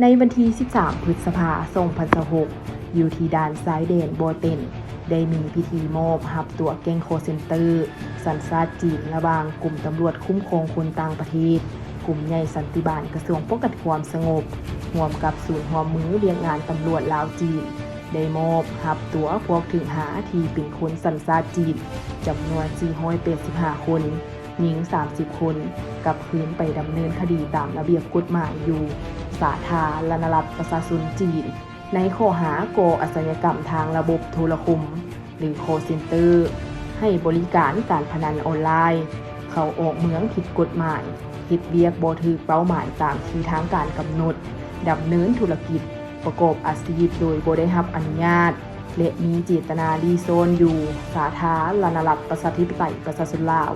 ໃນວັນທີສິບສາມ ພຶດສະພາ ສອງພັນຊາວຫົກ ຢູ່ທີ່ດ່ານຊາຍແດນບໍ່ເຕັນ ໄດ້ມີພິທີມອບຮັບຕົວແກ້ງຄໍເຊັນເຕີສັນຊາດຈີນ ລະຫວ່າງກົມຕຳຫຼວດຄຸ້ມຄອງຄົນຕ່າງປະເທດ, ກົມໃຫຍ່ສັນຕິບານກະຊວງປ້ອງກັນຄວາມສະຫງົບ ຮ່ວມກັບສູນຮ່ວມມືວຽກງານຕຳຫຼວດລາວ-ຈີນ ໄດ້ມອບຮັບຕົວພວກຖືກຫາທີ່ເປັນຄົນສັນຊາດຈີນ ຈຳນວນສີ່ຮ້ອຍແປດສິບຫ້າຄົນ, ຍິງສາມສິບຄົນ ກັບຄືນໄປດຳເນີນຄະດີຕາມລະບຽບກົດໝາຍຢູ່ສາທາລະນະລັດປະຊາຊົນຈີນ ໃນຂໍ້ຫາກໍ່ອາຊະຍາກຳທາງລະບົບໂທລະຄົມ ຫຼື ຄໍເຊັນເຕີ ໃຫ້ບໍລິການການພະນັນອອນລາຍ, ເຂົ້າອອກເມືອງຜິດກົດໝາຍ, ເຮັດວຽກບໍ່ຖືກເປົ້າໝາຍຕາມທີ່ທາງການກຳນົດ, ດຳເນີນທຸລະກິດ ປະກອບອາຊີບໂດຍບໍ່ໄດ້ຮັບອະນຸຍາດ ແລະ ມີເຈດຕະນາລີ້ສ້ອນຢູ່ສາທາລະນະລັດປະຊາທິປະໄຕປະຊາຊົນລາວ.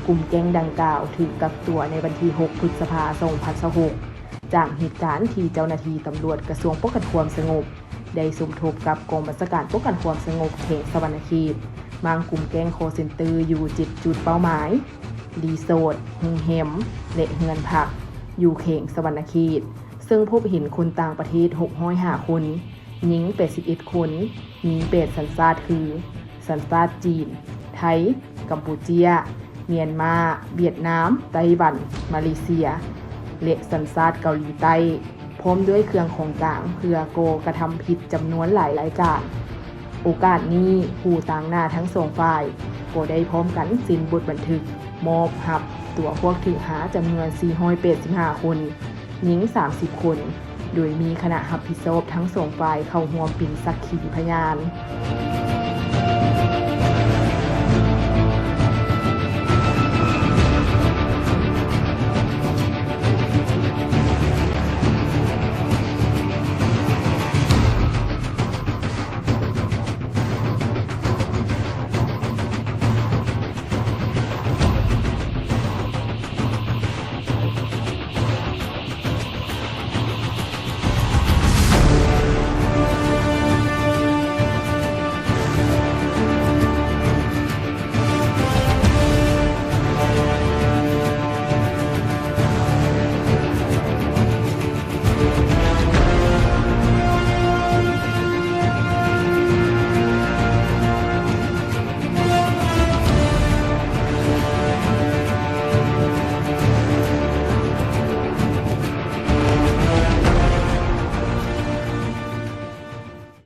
ກຸ່ມແກ້ງດັ່ງກ່າວຖືກກັກຕົວໃນວັນທີຫົກ ພຶດສະພາ ສອງພັນຊາວຫົກ ຈາກເຫດການທີ່ເຈົ້າໜ້າທີ່ຕຳຫຼວດກະຊວງປ້ອງກັນຄວາມສະຫງົບ ໄດ້ສົມທົບກັບກອງບັນຊາການປ້ອງກັນຄວາມສະຫງົບແຂວງສະຫວັນນະເຂດ ມ້າງກຸ່ມແກ້ງຄໍເຊັນເຕີຢູ່ເຈັດຈຸດເປົ້າໝາຍ, ຣີສອດ, ໂຮງແຮມ ແລະ ເຮືອນພັກ ຢູ່ແຂວງສະຫວັນນະເຂດ, ເຊິ່ງພົບເຫັນຄົນຕ່າງປະເທດ ຫົກຮ້ອຍຫ້າຄົນ, ຍິງ ແປດສິບເອັດຄົນ, ມີແປດສັນຊາດຄື ສັນຊາດຈີນ, ໄທ, ກຳປູເຈຍ, ມຽນມາ, ຫວຽດນາມ, ໄຕ້ຫວັນ, ມາເລເຊຍ ແລະ ສັນຊາດເກົາຫຼີໃຕ້ ພ້ອມດ້ວຍເຄື່ອງຂອງກາງເພື່ອກໍ່ກະທຳຜິດຈຳນວນຫຼາຍລາຍການ. ໂອກາດນີ້ ຜູ້ຕາງໜ້າທັງສອງຝ່າຍກໍໄດ້ພ້ອມກັນເຊັນບົດບັນທຶກມອບຮັບຕົວພວກຖືກຫາຈຳນວນສີ່ຮ້ອຍແປດສິບຫ້າຄົນ, ຍິງສາມສິບຄົນ, ໂດຍມີຄະນະຮັບຜິດຊອບທັງສອງຝ່າຍເຂົ້າຮ່ວມເປັນສັກຂີພະຍານ.